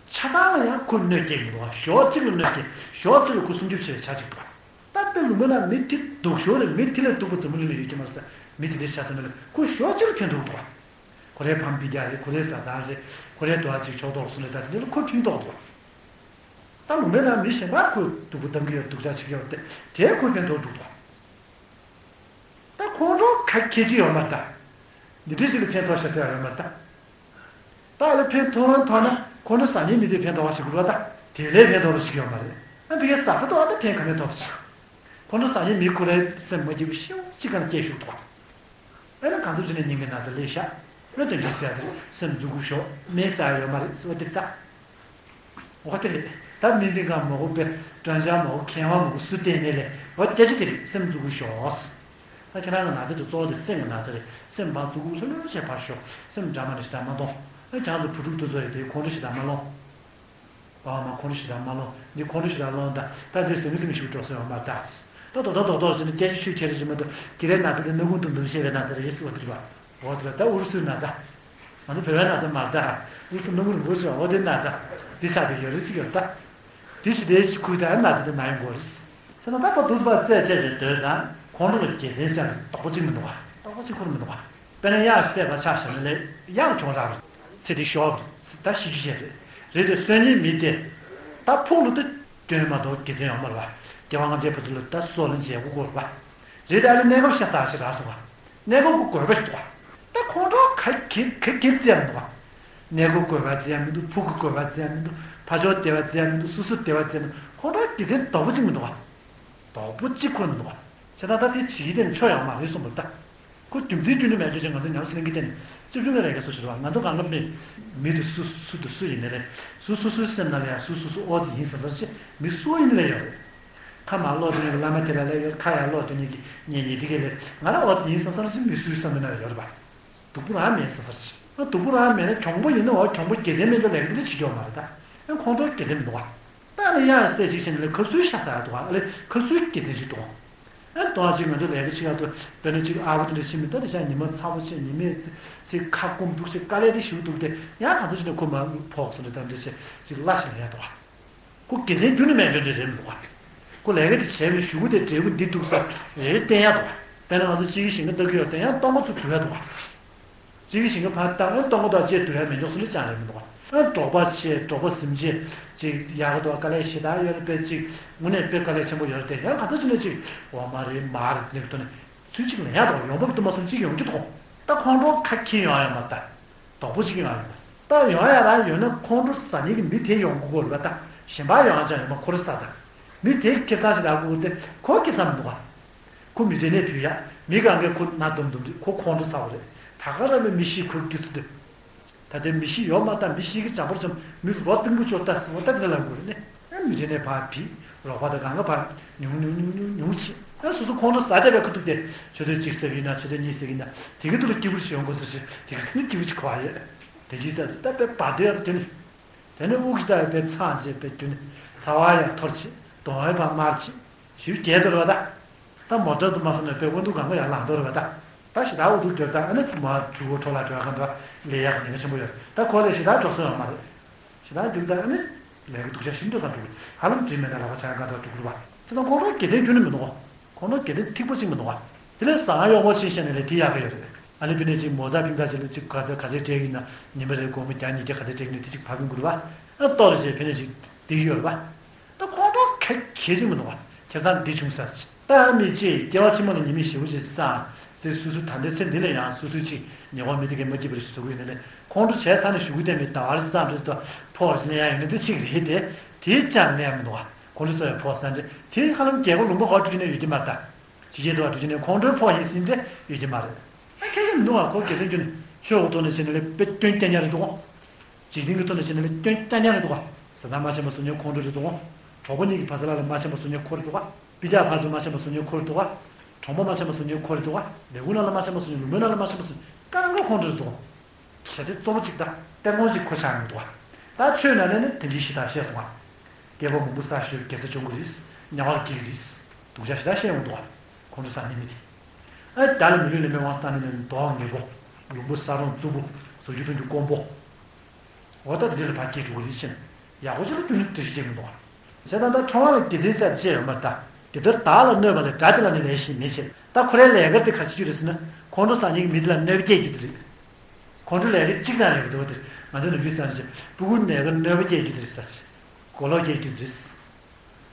ཆ་ཚང་ལ་ཡང་ཁོ་གནོད་སྐྱེལ་གི་མི་འདུག་ག་ཞོགས་གཅིག་ལ་གནོད་སྐྱེལ་ཞོགས་གཅིག་ལ་ཁོ་སྲུང་སྐྱོབ་བྱེད་པའི་ཆ་གཅིག་འདུག་ག་ད་དཔེ་ལུང་པ་ན་མི་དེ་སྡུག་ཤོས་རེད། མི་དེ་ལས་སྡུག་པ་འཛམ་བུ་གླིང་ལ་ཡོད་ཀྱི་མ་རེད་ཟེར། མི་དེ་འདྲའི་ཆ་ཚང་ལ་ཁོ་ཞོགས་གཅིག་ལ་ཕན་ཐོགས་འདུག་ག་ཁོ་རའི་ཕམ་སྤུན་ཀྱག་རེད། ཁོ་རའི་བཟའ་ཚང་རེད། ཁོ་རའི་དོ་བ་གཅིག་ཕྱོགས་གཏོགས་སུ་ལས་ད་དེ་འདྲ་ལ་ཁོ་ཕན་ཐོགས་འདུག་ག་ད་ལུང་པའི་ནང་མི་གཞན་པ་ཁོས་སྡུག་པོ་གཏང་གི་ཡོད། སྡུག་ཅག་བྱེད་ཀྱི་ཡོད་དེ་དེས་ཁོ་ཕན་ཐོགས་འདུག་ག་ད་ཁོང་ཁྲོ་ག་གེ་ཅི་ཡོད་མ་རེད་ད། འདི་འདྲའི་ཞིག་ལ་ཕན་ཐོགས་ཤག་ཟེར་ཡག་ཡོད་མ་རེད་ད། ད་ལ་ཕན་ཐོགས་རང་ཐོགས་ན་ཁོང་ཁྲོ་ཟ་མཁན་མི་དེ་ཕན་ཐོགས་པ་ཞིག་དགོས་རེད་ད། དེ་ལས་ཕན་ཐོགས་པ་ཞིག་ཡོད་མ་རེད། ཨ་འདི་གའི་ཟ་ས་ཐོགས་ཨ་ད་ཕན་ག་ནས་ཐོགས་པ་ཞིག་ཁོང་ཁྲོ་ཟ་མཁན་མི་ཁོ་རའི་སེམས་མ་སྐྱིད་པོ་ཤེའུ་གཅིག་ག་ན་སྐྱེས་བཞུགས་འདུག་ག་ཨ་ནི་གང་འཚམ་ཅིག་ནས་སྙིང་གི་ན་ཚ་སླེབས་ཤག་ཨ་དོན་གྱིས་ཟེར་ཡག་དེ་རེད། སེམས་མཛུབ་གུ་ཞོག་མེ་ཟ་ཡག་ཡོད་མ་རེད་ཟེར་བ་འདི་རེད་ད། འོ་དེ་རེད། ད་སྨན་རྩིས་ཁང་མང་པོ་དཔེ་སྒྲ་འཇགས་མང་པོ་མཁས་དབང་མང་པོ་སུ་བསྟེན་ནས་ལས་འོ་སྐད་ཆ་དེ་རེད། སེམས་མཛུབ་གུ་ཞོག་ད་ཁྱེད་རང་གི་ན་ཚ་དེ་གཙོ་བོ་དེ་སེམས་ཀྱི་ན་ཚ་རེད། སེམས་བ་མཛུབ་གུ་ལྷོད་ལྷོད་བྱས་ཕར་ཞོག་སེམས་འདྲ་མ་འདྲ་ཞེ་དྲག་མ་གཏོང་། ཨ་ཁྱེད་རང་ཚོ་བུ་ཕྲུག་དེ་ཚོ་ཡི་དེ་ཁོང་ཁྲོ་ཞེ་དྲག་མ་སློང་། ཨ་མ་ཁོང་ཁྲོ་ཞེ་དྲག་མ་སློང་། འདི་ཁོང་ཁྲོ་ཞེ་དྲག་སློང་ད་ད་དེ་ཟིང་ངེ་ཟིང་ངེ་ཞིག་འགྲོ་ས་ཡོད་མ་རེད་ད། ད་རྡོག་རྡོག་རྡོག་རྡོག་བྱས་ནས་སྐད་ཆ་ཤོད་ཁྱེར་རེ་ཅིག་མ་གཏོགས་དགེ་ལས་ན་ཚ་དེ་སྣ་ཁུང་དུམ་དུམ་བཤད་པའི་ན་ཚ་རེད་ཟེར་བ་དེ་རེད་པ། འོ་དེ་ལ་ད་ཨུ་རུ་སུའི་ན་ཚ། ང་ཚོ་བོད་པའི་ན་ཚ་མ་རེད་ད། ཨུ་རུ་སུ་སྣ་ཁུང་རིང་པོ་ཞིག་འོ་དེ་ན་ཚ། འདི་ཆགས་བསྡད་ཡོད་རེད་ཟེར་གྱི་ཡོད་ད། དེ་ཞི་བདེའི་ཆི་ཁུལ་དུ་ན་ཚ་དེ་ན་ཡོང་གི་རེད། དེ་ན་ད་བར་དུ་བར་རྩད་བཅད་པའི་སྡོད་དང་ཁོང་ཁྲོ་ལ་དགེ་མཚན་བཤད་ན་དོགས་པ་གཅིག་མི་འདུག་ག་དོགས་པ་གཅིག་ཁུར་མི་འདུག་ག་དཔེར་ན་གཡག་བཤད་པ་ཆ་བཞག་ན་ལས་གཡག་གྱོང་རག་རེད། ཚེ་འདི་ཤོར་རེད། ད་ཤི་རྒྱུ་བྱས་རེད། རེད་དེ་གསོད་མཁན་མི་དེ། ད་ཕུགས་ལ་ད་སྐྱོན་མ་གཏོགས་དགེ་མཚན་ཡོད་མ་རེད་པ། རྒྱལ་བ་རྔམ་བརྒྱའི་བུ་དེ་ལ་ད་སྲོག་ལན་འཇལ་དགོས་ཀྱི་རེད་པ། རེད་དེ་ཨ་ལས་གནས་སྐབས་ཤ་ཚ་ཞིག་རག་སོང་བ། གནས་སྐབས་ཀྱི་དགོས་པ་ཞིག་འདུག་བ། ད་ཁོང་ཁྲོ་ག་གེ་ག་གེ་བརྩི་ཡག་མི་འདུག་བ། གནས་སྐབས་དགོས་པ་བརྩི་ཡག་མི་འདུག་ཕུགས་ཀྱི་དགོས་པ་བརྩི་ཡག་མི་འདུག་ཕར་ཕྱོགས་བདེ་བ་བརྩི་ཡག་མི་འདུག་སོ་སོ་བདེ་བ་བརྩི་ཡག་མི་འདུག་ཁོང་ཁྲོ་དགེ་མཚན་དོགས་པ་གཅིག་མི་འདུག་བ། དོགས་པ་གཅིག་ཁུར་མི་འདུག་བ། བྱས་ཙང་ད་དེ་བྱེད་ཀྱི་དེ་ནི་ཆོ་ཡག་མ་རེད་གསུངས་པ་རེད་ད། ཁོ་རྒྱུ་མཚན་རྒྱུ་ནི་མེད་ཆོག་ཅིག་ང་ཚོ་ཉམས་སུ་ལེན་གྱི་དེ་ནི་ཅི་བྱུང་གི་རེད་ག་སུ་ཞིག་རེད་བ། ང་ཚོ་གང་ག་མི་མི་དེ་སུ་སུ་དེ་སུ་ཡིན་ནའི་རེད། སུ་སུ་སུའི་སེམས་ནང་ལ་ཡང་སུ་སུ་སུ་ཨོ་ཙི་ཡིན་བསམ་ས་ཅི་མི་སུ་ཡིན་ནའི་ཡོད་རེད། ཁ་མ་ཀློག་དེ་ནི་བླ་མ་དེ་ལ་ལས་ཡོད། ཁ་ཡང་ཀློག་དེ་ནི་གི་ཉན་ཉན་དེ་ག་ལས་ང་ལ་ཨོ་ཙི་ཡིན་བསམ་ས་ཅི་མི་སུའི་བསམ་པའི་ནང་ལ་ཡོད་རེད་བ། སྡུག་པོ་རང་མེད་བསམ་ས་ཅི། སྡུག་པོ་རང་མེད་ན་གྱོང་པོ་ཡིན་ན་འོ་གྱོང་པོ་དགེ་མཚན་མེད་འགྲོ་ལས་ཀ་དེ་འདྲ་བྱེད་ཀྱི་ཡོད་མ་རེད་ད། ཨ་ཁོང་ཁྲོ་དགེ་མཚན་མི་འདུག་བ། ད་ནི་གཡག་བསད་ཅིག་བྱས་ནས་ལས་ཁ་སུའི་ཤ་ཟ་ཡག་འདུག་ག་ཨ་ལས་ཁ་སུའི་དགེ་མཚན་ཞིག་འདུག་ག་ཨ་དོ་ཅིག་ང་ཚོ་ལས་ཀ་བྱེད་ཡག་ཏུ་དཔེར་ན་ཅིག་ཨ་བོ་དེ་འདྲ་ཕྱིན་མི་ད་དེ་ཤ་ཉི་མ་ཚ་བོ་བྱས་ཉི་མའི་ཚེ་ཁ་སྐོམ་འདུག་ཅེས་དཀའ་ལས་དེ་ཞིག་འདུག་སྟེ་ཡང་གང་ཚོ་ཅིག་ནས་ཁོ་མ་ཕོག་སོང་རེད་ད་འདྲ་བྱས་ཅིག་གླ་ཞིག་ལེན་ཡག་འདུག་ག་ཁོ་དགེ་མཚན་རྒྱུ་ནི་མེད་འདོད་འདྲ་རེད་མི་འདུག་ག་ཁོ་ལས་ཀ་དེ་བྱས་པའི་གཞུག་གུ་དེ་འབྲས་བུ་འདི་འདུག་ས་རེ་རེ་བསྟན་ཡག་འདུག་ག་དཔེར་ན་ང་ཚོ་གཅིག་གི་ཞིང་ཁ་ལྟ་གི་ཡོད་དེ་ཡང་སྟོང་པ་ཚོ་བསྡུ་ཡག་འདུག་ག་གཅིག་གི་ཞིང་ཁ་ཕར་བཏང་ཨ་སྟོང་པ་དང་བཅས་བསྡུ་ཡག་མེད་འཇོག་སུ་ལ་ཅང་རེད་མི་འདུག་ག་ཨ་འབྲོག་པ་ཆེ་འབྲོག་པ་ཟིན་ཆེ་ཅིག་ཡག་གི་འདུག་ག་དཀའ་ལས་ཞེ་དྲག་ཡོད་རེད་དཔེ་ཅིག་དངོས་གནས་དཔེ་དཀའ་ལས་ཆེན་པོ་ཡོད་རེད་དེ་ཡང་ག་ཚོད་ཅིག་ནས་ཅིག་འོ་མ་རེད་མ་རེད་ནི་གི་ཐོག་ནས་ཚུལ་གཅིག་ལ་ཡག་འདུག་ག་ཡོང་འབབ་དུ་མ་སོང་གཅིག་ཡོང་རྒྱུ་འདུག་ག་ད་ཁོང་ཁྲོ་ཁ་འཁྱེར་ཡོང་ཡ་མ་ད། དོག་པོ་ཅིག་ཡོང་ཡ་མ་ད། ཡོང་ཡ་རང་ཡོད་ན་ཁོང་ཁྲོ་ཟ་མཁན་གྱི་མི་དེ་ཡོང་དགོས་རེད་པ་ད། གཞན་པ་ཡོང་ཡ་ཅང་ཡོད་མ་ཁོ་རེ་ཟ་ད། མི་དེ་ཁེ་བཟང་ཞིག་རག་དགོས་དེ་ཁོ་ཁེ་བཟང་མི་འདུག་ག་ཁོ་མི་འབྲས་ནད་ཕུལ་ཡ། མི་གང་གས་ཁོ་སྣ་འདུམ་འདུམ་དེ་ཁོ་ཁོང་ཁྲོ་ཟ་བ་རེད། ད་ག་རང་མི་མི་ཤི་ཁུར་རྒྱུ་ཚོད་དེ། ད་ལྟའི་མི་ཤི་ཡོད་མ་ད་མི་ཤི་གི་འཇམ་པོར་འཇམ་མི་རོ་གཏིང་པོ་ཅོག་ལྟ་སྲིད་འོ་ད་དེ་ལ་ལབ་དགོས་རེད་ནི། ཨ་མི་རེ་ནས་ཕར་བི་རོགས་པ་དང་གང་ག་ཕར་ཉུང་ཉུང་ཉུང་ཉུང་ཉུང་ཆེ། ཨ་སོ་སོ་ཁོང་ཁྲོ་ཟ་བསྡད་པའི་ཁ་ཐུག་དེ་ཆུ་ཚོད་གཅིག་ཟེར་གི་ཡིན་ན་ཆུ་ཚོད་གཉིས་ཟེར་གི་ཡིན་ན་དེ་གི་ཐུག་ལ་སྐྱིད་པོ་ཞིག་ཡོང་དགོས་ཟེར་ཞིག་དེ་གི་ཐུག་ལ་སྐྱིད་པོ་ཞིག་གོ་བ་ཡོད། དེ་ཅི་ཟེར་ད་དཔེ་བར་དོའི་ཨ་རུ་དེ་ནི། དེ་ནས་དབུགས་ཀྱི་ལྟ་བའི་དཔེ་ཚང་བྱས་དཔེ་རྒྱུ་ནི་ཚ་བ་ཡང་འཐོར་བྱེད་གདོང་བའི་བ་དམར་བྱེད་ཞིབ་རྒྱས་དོ་རེད་བ་ད། ད་མོ་ཊ་དུ་མ་སོང་ནས་དཔེ་དབང་སྡུག་གང་ག་ཡར་ལངས་དོ་རེད་བ་ད། ད་ཞེ་དྲག་འུ་ཐུག་འགྱོད་ད་ཨ་ནི་མ་གྲུ་གུ་འཕྲོ་བརླག་འགྲོ་ཡ་གང་འདྲ་ལས་ཡག་ཉེན་ཁ་ཆེན་པོ་ཡོད་ད་ཁོ་ལས་ཞེ་དྲག་འགྲོ་སོང་ཡོད་མ་རེད། ཞེ་དྲག་འགྱུར་ད་ཨ་ནི་ལས་ཀྱི་སྡུག་ཅག་ཞིབ་འགྲོ་གང་འགྲོ་གི་ཧ་ལམ་དྲིན་མེད་ན་ལག་པ་ཆག་ཡ་གང་འདྲ་འགྲོ་གི་རེད་བ། དེ་ད་ཁོང་ཁྲོ་དགེ་ལྡན་རྒྱུ་ནི་མི་འདུག་ག་ཁོང་ཁྲོ་དགེ་ལྡན་ཐིགས་པ་གཅིག་མི་འདུག་ག་དེ་ལས་ཟ་ཁང་གཡོག་མོ་ཕྱིན་བཤད་ནས་ལས་དེ་ཡག་གི་ཡོད་རེད། ཨ་ནི་ཕི་ནས་ཅིག་མོ་ཙ་ཕིང་ཙ་ཅིག་ལ་ཅིག་ག་ཚད་ག་ཚད་སྤྲད་ཀྱི་ཡིན་ན་ཉི་མ་རེ་སྒོར་མོ་བརྒྱ་ཉིས་བརྒྱ་ག་ཚད་སྤྲད་ཀྱི་ཡིན་ན་དེ་ཅིག་ཕབ་ཡོང་གི་རེད་བ། ཨ་ལྟོ་རེ་བྱས་ཕི་ནས་ཅིག་བསྡད་ཀྱི་ཡོད་རེད་བ། ད་ཁོང་ཁྲོ་ག་གེ་ཅིག་མི་འདུག་བ། ཁེ་བཟང་འདི་བྱུང་ས་ཅི་ད་མི་ཅི་སྐྱེ་བ་ཕྱི་མ་ལ་ཉི་མ་ཞེ་པོ་ཅིག་བསགས་ཟེར་སོ་སོ་ད་ལྟའི་ཚེ་འདི་ལ་ཡང་སོ་སོའི་ཅིག་ཉེ་བ་མི་དེ་གས་མ་སྐྱིད་པ་རེ་བཟོ་གི་ཡོད་ནི་ལས་ཁོང་ཁྲོ་བྱས་ཚར་ནས་གཞུག་གུ་བསྟན་པའི་ཟླ་བ་རེ་བསམ་རེ་ད་ཕོག་རེ་ཅི་ན་ཡང་ཡོད་ནི་དེ་གཅིག་རེད་དེ། དེའི་ཅང་ལས་མི་འདུག་བ། ཁོང་ཁྲོ་བཟོ་བའི་ཕོག་ས་འདྲ་དེ་ཧ་ལམ་རྒྱལ་ཁབ་ལུང་པ་ག་བ་འགྲོ་རྒྱུ་ནས་ཡོད་ཀྱི་མ་རེད་ད། ཕྱི་རྒྱལ་དུ་བ་འགྲོ་རྒྱུ་ནས་ཁོང་ཁྲོའི་ཕོག་ཡིན་ཟིན་འདྲ་ཡོད་ཀྱི་མ་རེད། ཨ་ཁྱེད་ཀྱིས་མི་འདུག་བ་ཁོ་དགེ་ལྡན་རྒྱུ་ནས་ཆོས་འོག་ཐོག་ནས་བྱས་ནས་ལས་དཔེ་སྐྱོན་རྐྱང་རྐྱང་རེད་འདུག་ག་འཇིག་རྟེན་གྱི་ཐོག་ནས་བྱས་ན་ལས་སྐྱོན་རྐྱང་རྐྱང་རེད་འདུག་ག་བཟའ་ཟླ་མ་ཤེས་པ་བཟོ་མཁན་ཁོང་ཁྲོ་རེད་འདུག་ག་གྲོགས་པོ་གཉིས་ཀྱི་བར་ས་ལ་ལ་མ་ཤེས་པ་བཟོ་མཁན་ཁོ་རེད་འདུག་ག་སྤུན་ཀྱག་བར་དུ་མ་ཤེས་པ་བཟོ་མཁན་ཁོ་རེད་འདུག་ག་གྲོགས་པོ་མ་ཤེས་པ་བཟོ་མཁན་ཁོ་རེད་འདུག་ག་ལས་ཁུངས་ནང་ལ་མ་ཤེས་པ་བཟོ་མཁན་ལུང་པའི་ནང་ལ་མ་ཤེས་པ་བཟོ་མཁན་གང་ག་ཁོང་ཁྲོ་རེད་འདུག་ག་ཆེ་དེ་གཙོ་བོ་གཅིག་དང་སྟེང་ཁོང་གཅིག་ཁོ་ཆགས་ཡོང་འདུག་ག་ད་ཆོས་ནང་ནས་ནི་དེ་འདྲའི་ཞེ་དྲག་བཤད་སོང་ང་། སྐྱེས་པ་མང་པོ་ས་ཤོར་དགེ་རྩ་སྐྱོང་གི་རེད། དམྱལ་བར་སྐྱེ་གི་རེད། སྡུག་ཅག་ཞེ་དྲག་བཤད་ཡོང་འདུག་ག་ཁོང་ཁྲོ་ཟ་ནི་མི་དེ། ཨ་ད་ལ་མི་ལུས་ལ་སྨན་དབང་བཏང་ནས་ནི་མདོག་ངན་པོ། ལུང་པ་ས་རོང་རྩུབ་པོ། བཟོ་རྒྱུ་འཐུང་རྒྱུ་དཀོན་པོ། འོ་ད་དེ་འདྲ་ལ་ཕར་སྐྱེས་འགྲོ་གི་རེད་ཕྱིན། ཡག་པོ་ཅིག་ལ་རྒྱུ་ནི་འགྲེལ་བཤད་བྱེད་མི་འདུག་ག་བྱས་ཙང་ད་ཁྲོམ་བ་ལ་དགེ་མཚན་ཟེར་བཤད་ཡོད་མ་རེད་ད། དེ་ལྟར་བདག་ལ་གནོད་པ་ལས་དགྲ་དེ་ལ་ནི་ལས་གཞན་མེད་ཅེས། ད་ཁོ་རའི་ལས་ཀ་དེ་ག་ཅི་རེད་ཟེར་ན། ཁོང་ཁྲོ་ཟ་མཁན་གྱི་མི་དེ་ལ་གནོད་པ་སྐྱེལ་རྒྱུ་དེ་རེད། ཁོང་ཁྲོའི་ལས་ཀ་གཅིག་དང་ཡོད་འདུག་དེ། ང་ཚོ་ནམ་རྒྱུན་བསམ་བྱས་སྤུ་གུ་ནས་ཀ་གནོད་པ་སྐྱེལ་རྒྱུ་དེ་རེད་ཟེར་བྱས། གོ་ལོག་སྐྱེལ་རྒྱུ་དེ་རེད།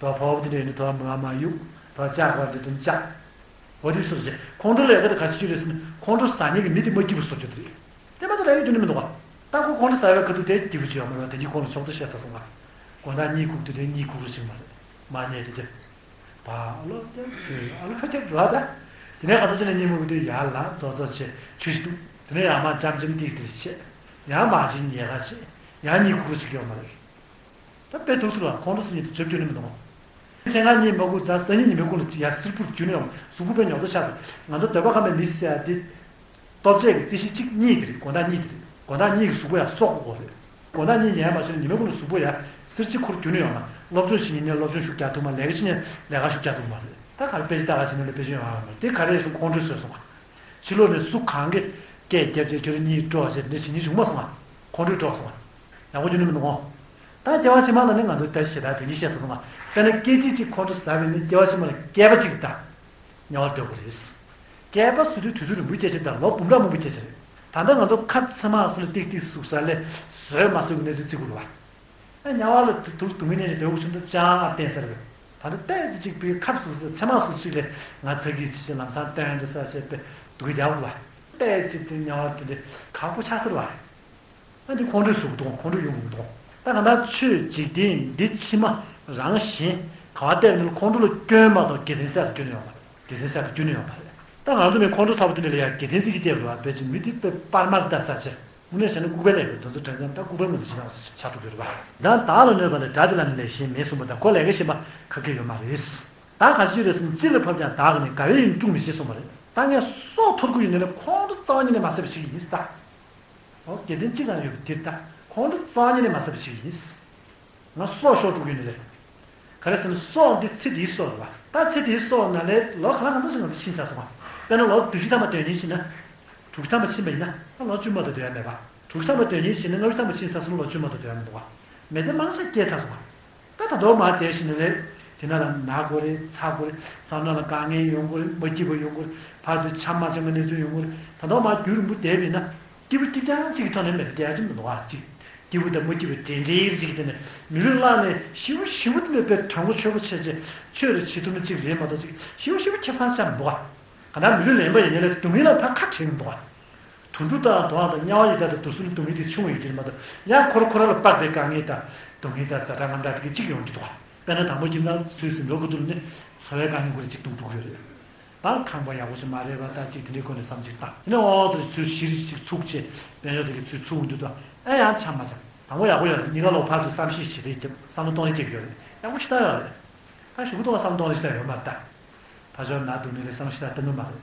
དོ་ཕོ་བ་དེ་འདྲ་ཡིན་ན་དོ་མ་མ་གཡུག་དོ་ལྕགས་པ་འདྲ་དུ་ལྕགས། འོ་དེ་སོ་བྱས་ཁོང་ཁྲོའི་ལས་ཀ་དེ་ག་ཅི་རེད་ཟེར་ན་ཁོང་ཁྲོ་ཟ་མཁན་གྱི་མི་དེ་མ་སྐྱིད་པོ་བཟོ་རྒྱུ་དེ་རེད། དེ་མ་གཏོགས་ལས་ཀ་རྒྱུ་ནི་མི་འདུག་ག་ད་ཁོ་ཁོང་ཁྲོ་ཟ་བའི་ཁ་ཐུག་དེ་སྐྱིད་པོ་ཅིག་ཡོད་མ་རེད་བ། དེ་གྱིས་ཁོང་ལ་ཆོག་ཏུ་བཤད་ཚར་སོང་ང་། དགོང་དག་གཉིད་ཁུག་དུས་དེ་གཉིད་ཁུག་རུ་ཞིག་མ་རེད། མ་ཉལ་དུས་དེ། བ་ཨ་ལོ་ཀྱང་ཚོས་ཨ་ལོ་ཀྱང་ར་ད། དེ་ནས་ག་ཚོད་ཅིག་ནས་གཉིད་མོ་གི་དུས་ཡར་ལངས་ཙོག་ཙོག་བྱས་ཆུ་ཞིག་འཐུང་། དེ་ནས་ཡར་མར་འཆམ་འཆམ་ཏིག་ཏིག་བྱས། ཡར་མར་ཅིག་ཉལ་ཁ་བྱས། ཡར་གཉིད་ཁུག་རུ་ཞིག་ཡོད་མ་རེད། ད་དཔེ་སྡུག་ཚུལ་ལ་ཁོང་ཁྲོ་ཟ་མཁན་དེ་འཇབ་རྒྱུ་ནི་མི་འདུག་ག་མཚན་གང་གཉིད་མ་ཁུག་ཙང་སང་ཉིན་ཉི་མའི་གུང་ལ་ཡར་སིར་ཕུར་རྒྱུ་ནི་ཡོང་གཟུགས་པོ་དཔེ་ཉོག་ཏོ་ཆགས་འདུག་ང་ཚོ་འདོད་པ་ཁམས་པའི་མི་ཟེར་ཡ་འདི། ལྟོ་ཆས་ཀྱི་རྩིས་གཞི་གཅིག་གཉིད་དེ་རེད། དགོང་དག་གཉིད་དེ་རེད། དགོང་དག་གཉིད་ཀྱི་གཟུགས་པོ་ཡང་གསོ་དགོས་རེད། དགོང་དག་གཉིད་ཉལ་མ་བྱུང་ན་ཉི་མའི་གུང་ལ་གཟུགས་པོ་ཡང་སིར་གཅིག་ཁུར་རྒྱུ་ནི་ཡོང་ན་སློབ་སྦྱོང་བྱེད་ཉིན་ནས་སློབ་སྦྱོང་ཤུགས་རྒྱག་ཐུབ་མ་ལས་ཀ་བྱེད་ཉིན་ལས་ཀ་ཤུགས་རྒྱག་ཐུབ་མ་རེད། ད་ག་རེ་དཔེ་ཆ་ལྟ་ག་བྱེད་ན་ལས་དཔེ་ཆ་ཡོང་ཡ་མ་རེད། དེ་ག་རེ་སོང་ཁོང་ཁྲོས་བཟོས་སོང་ང་། ཕྱི་ལོགས་ནས་སུ་གང་གིས་སྐད་རྒྱབ་བྱས་ཁྱོད་རང་གཉིད་དཀྲོག་བྱས་འདི་བྱེད་ཉིན་བྱུང་མ་སོང་ང་། ཁོང་ཁྲོས་དཀྲོག་སོང་ང་། ཡག་པོ་རྒྱུ་ནི་མི་འདུག་ག་ད་སྐྱེ་བ་ཕྱི་མ་ལ་ནི་ང་ཚོ་ད་ཞེ་དྲག་དོན་གྱིས་བཤད་ཚར་སོང་ང་། དཔེར་ན་སྐད་ཅིག་གཅིག་ཁོང་ཁྲོ་ཟ་བས་ནི་སྐྱེ་བ་ཕྱི་མ་ལ་བསྐལ་པ་གཅིག་དང་། དམྱལ་བར་སྡོད་དགོས་རེད། བསྐལ་པ་ཟེར་དུས་དུས་ཚོད་རིང་པོའི་སྐད་ཆ་དང་ལོ་འབུམ་ཕྲག་མང་པོའི་སྐད་ཆ་རེད། ད་ལྟ་ང་ཚོ་ཁ་ཚེར་མ་སོགས་ལ་ཏིག་ཏིག་ཟུག་ས་ལས་བཟོད་མ་བཟོད་ཀྱི་གནས་ཚུལ་བརྩི་དགོས་རེད་བ། ཨ་དམྱལ་བ་ལ་དུག་དུག་སྡུག་བསྔལ་ནས་སྡོད་དགོས་བྱུང་དུས་ཅང་བརྟེན་ས་རེད། ད་ལྟ་ཏོག་ཙམ་ཅིག་པའི་ཁབ་ཟུག་ས་ཚེར་མ་ཟུག་ཅིག་ལས་ང་ཚ་གི་ཅི་ཅི་ལམ་སང་སྟོན་འདྲ་ས་བྱས་པའི་སྡུག་རྒྱག་དགོས་བ། ཏོག་ཙམ་དེ་དམྱལ་བ་དེ་འདྲ་ཁག་པོ་ཆགས་ས་རེད་བ། ཨ་འདི་ཁོང་ཁྲོས་ཟུག་གཏོང་ཁོང་ཁྲོས་ཡོང་གི་གཏོང་། ད་གང་ལྟར་ཆོས་འཇིག་རྟེན་འདི་ཕྱི་མ་རང་གཞན་ག་བ་བལྟས་ནས་ཁོང་ཁྲོ་ལ་སྐྱོན་མ་གཏོགས་དགེ་མཚན་གསར་དུ་སྐྱོན་ཡོང་བ་རེད། དགེ་མཚན་གསར་དུ་སྐྱོན་ཡོང་བ་རེད། ད་ང་ཚོ་ནི་ཁོང་ཁྲོ་ཚ་པོ་འདི་འདྲ་ལ་ཡང་དགེ་མཚན་ཅིག་གི་སྟེར་བ་བས་ཅིག་མི་དེ་དཔེ་སྤར་མར་ལྟ་ས་ཆེ། དངོས་གནས་བྱས་ན་ལྐུགས་པའི་ལས་ཀ་དེ་ཚོ་དྲན་ཙང་ད་ལྐུགས་པའི་ངོ་ཚ་ཞིག་ནང་ཆགས་འགྲོ་གི་རེད་བ། ད་བདག་ལ་གནོད་པ་ལས་དགྲ་དེ་ལ་ནི་ལས་གཞན་མེད་གསུངས་པ་དང་ཁོ་ལས་ཀ་གཞན་པ་ག་གེ་ཡོད་མ་རེད། ད་ག་ཅི་རེད་ཟེར་ན་ཅི་ལ་བབ་ཀྱང་བདག་གིས་ནི་དགའ་བའི་ཡིད་དཀྲུགས་མི་ཤེས་གསུངས་པ་རེད། ད་ངས་སྲོག་འཐོར་གྱི་ཡོད་ན་ལས་ཁོང་ཁྲོ་རྩ་བ་ཉིད་ནས་མ་ཟ་བ་ཞིག་ཡིན་ད། འོ་དགེ་ལྡན་གཅིག་རང་ཡོད་པ་འདིར་ད་ཁོང་ཁྲོ་རྩ་བ་ཉིད་ནས་མ་ཟ་བ་ཞིག་ཡིན། ང་སྲོག་ཤོར་འགྲོ་གི་ཡོད་ནི་རེད། ག་རེ་ཟེར་ན་སྲོག་འདི་ཚེ་འདིའི་སྲོག་རེད་བ། ད་ཚེ་འདིའི་སྲོག་ནང་ལས་ལོ་གང་ལ་གང་འཚམ་ཞིག་ང་ཚོ་ཕྱིན་ཚར་སོང་བ། དཔེར་ན་ལོ་བདུན་ཅུ་ཐམ་པ་སྡོད་མཁན་ཞིག་ན། དྲུག་ཅུ་ཐམ་པ་ཕྱིན་པ་ཡིན་ན་ད་ལོ་བཅུ་མ་གཏོགས་སྡོད་ཡ་མེད་པ། དྲུག་ཅུ་ཐམ་པ་སྡོད་མཁན་ཞིག་ན་ལྔ་བཅུ་ཐམ་པ་ཕྱིན་ཚར་སོང་ན་ལོ་བཅུ་མ་གཏོགས་སྡོད་ཡ་མི་འདུག་བ། མི་ཚེ་མང་ཆེ་བ་སྐྱེལ་ཚར་སོང་བ། ད་ད་དུང་མར་བསྡད་ཞིག་ན་ལས། དེ་ན་ལ་ན་དགོས་རེད་ཚ་དགོས་རེད་བསམ་ན་ལ་དཀའ་ངལ་ཡོང་གི་རེད་མ་སྐྱིད་པ་ཡོང་གི་རེད་ཕར་ཚུར་འཆམ་མ་འཆམ་པའི་གནས་ཚུལ་ཡོང་གི་རེད་ད་དུང་མར་རྒྱུན་རིང་པོ་བསྡད་པ་ཡིན་ན། སྐྱིད་པོ་སྐྱིད་རྐྱང་གཅིག་གི་ཐོག་ནས་མི་ཚེ་སྐྱེལ་ཡ་ཅིག་མི་འདུག་བ་གཅིག་སྐྱིད་པོ་དང་མ་སྐྱིད་པའི་འབྲེལ་འདྲིས་ཅིག་དེ་ནས་མི་ལུས་བླངས་ནས་ཞེ་པོ་ཞེ་པོ་དེ་ནས་དཔེ་དྲང་པོ་ཆོས་པོ་བྱས་བྱས་ཆོས་རེ་བྱེད་ཐུབ་ན་གཅིག་རེད་མ་གཏོགས་གཅིག་ཞེ་པོ་ཞེ་པོ་ཁེ་བཟང་ཆགས་མི་འདུག་བ། ག་ན་མི་ལུས་ལེན་པ་ཡིན་ན་ལས་སྡུག་བསྔལ་ལ་ཕར་ཁ་བྲལ་མི་འདུག་བ། དུད་འགྲོ་དང་དུ་བ་དང་དམྱལ་བ་ཡི་དྭགས་དང་དུར་སུམ་ནི་སྡུག་བསྔལ་དེ་ཆུང་བ་ཡོད་ཀྱི་རེད་མ་གཏོགས། ཡང་ཁོ་ར་ཁོ་ར་ལ་དཔག་པའི་དཀའ་ངལ་དང་སྡུག་བསྔལ་དང་ཛ་དྲག་དངངས་སྐྲག་དེ་གཅིག་ཡོང་གི་འདུག་བ། དཔེར་ན་དང་པོ་ཁྱིམ་ཚང་ཚུལ་ཟིན་པའི་ཁུ་ཐུར་ནི་འཚོ་བའི་དཀའ་ངལ་ཁོ་ར་གཅིག་སྡུག་འགྲོ་གི་ཡོད་རེད། ད་ཁང་པ་ཡག་པོ་ཞིག་མ་རེད་པ། ད་གཅིག་དེ་འདྲའི་སྐོར་ནས་བསམ་གཞིག་བཏང་། དེ་ནས་འོ་དེ་ཚུལ་གཞིར་ཞིག་ཚུགས་བྱས་དཔལ་འབྱོར་དེ་གི་ཚུལ་ཚུགས་འདུག་དང་ཨེ་ཡང་ཆ་མ་ཆ། དང་པོ་ཡག་པོ་ཡོད་རེད། གཉིས་ཀ་ལོག་ཕར་ཚུར་བསམ་གཞིག་བྱེད་དེ་བསམ་བློ་གཏོང་ཡས་སྐྱེ་གི་ཡོད་རེད། ཡག་པོ་ཞེ་དྲག་ཡོད་རེད། ད་གཞུག་གུ་གཏོང་བསམ་བློ་གཏོང་ཡས་ཞེ་དྲག་ཡོད་མ་རེད་ད། ཕར་ཕྱོགས་ན་སྡུག་ནི་ལས་བསམ་ཞིག་ལ་བཏང་གི་མ་རེད།